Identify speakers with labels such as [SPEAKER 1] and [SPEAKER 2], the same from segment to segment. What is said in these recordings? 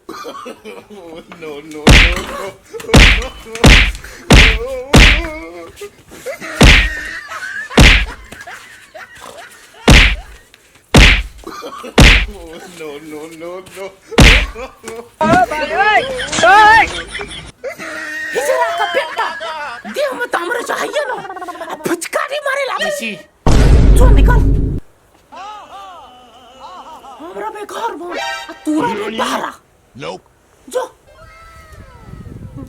[SPEAKER 1] No, no, no, no. No, no, no, no.
[SPEAKER 2] हिजरा का बेटा देह में तो हमरे चाहिए ना आ फुचकारी मारे लागे छी जो निकल हमरा बे घर में आ तोरा बे बाहरा जो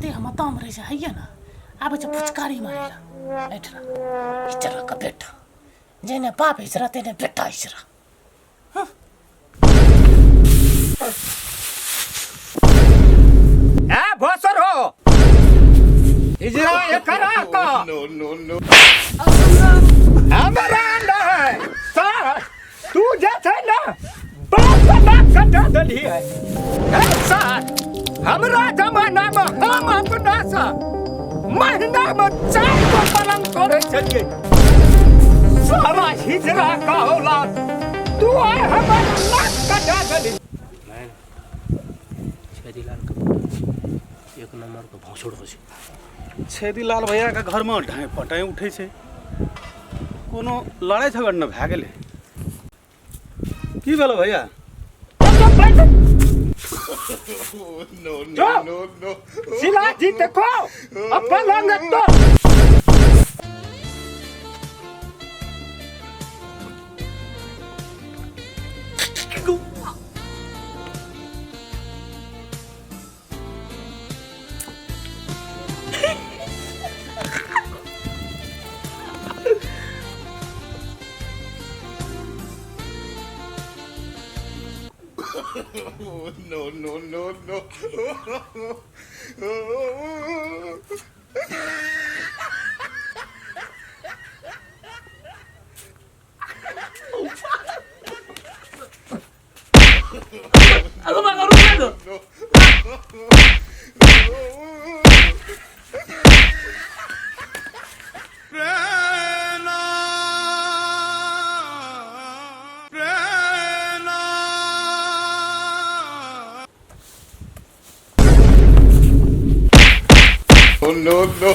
[SPEAKER 2] देह में तो हमरे चाहिए ना आबे छ फुचकारी मारेला ऐठना हिजरा का बेटा जेने बाप हिजरा तेने बेटा हिजरा।
[SPEAKER 3] ए भोसर हो हिजरा एकरा का
[SPEAKER 1] No, no, no.
[SPEAKER 3] हमरा नहीं सर तू जे छै ने बाप के नाक कटा देली है। ए सर हमरा जमाना में हम अपना से महीना में 4 गो पलंग तोड़े छलिए। सारा हिजरा का औलाद तू आइ हमर नाक कटा देली।
[SPEAKER 4] छेदीलाल के एक नंबर के भौसड़ हो छै।
[SPEAKER 5] छेदीलाल भैया के घर में ढाई पटाई उठे छै, कोनो लड़ाई झगड़ न भए गेलै की भेलो भैया?
[SPEAKER 1] No, no,
[SPEAKER 3] जो।
[SPEAKER 1] no, no.
[SPEAKER 3] शिलाजी देखो अब पलंग तो
[SPEAKER 1] No, no, no, no.
[SPEAKER 2] अगो बाबा रुक जा।
[SPEAKER 1] No, no.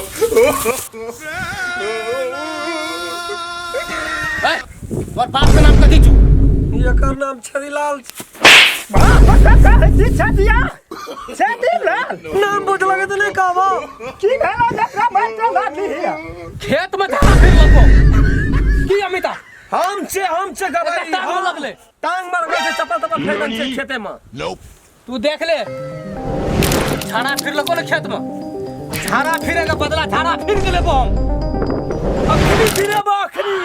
[SPEAKER 2] ए, तोर बाप के नाम कथी छौ?
[SPEAKER 6] एकर नाम छेदीलाल।
[SPEAKER 3] बाप के कहै छी छेदिया छेदीलाल।
[SPEAKER 6] नाम बुझ लगे तऽ नहि कहबो।
[SPEAKER 3] की भेलो जकरा मारते लागली हिया?
[SPEAKER 2] खेत में धारा फिर लगबो की अमिता?
[SPEAKER 6] हम से गवाही।
[SPEAKER 2] टांग में लगले।
[SPEAKER 6] टांग मार गए चप्पल तप्पल फेंक छै खेते में।
[SPEAKER 2] तू देख ले झाड़ा फिर लगो ना खेत में, झाड़ा फिरे के बदला झाड़ा फिर के लेबो हम।
[SPEAKER 6] अखनी फिरेबो अखनी।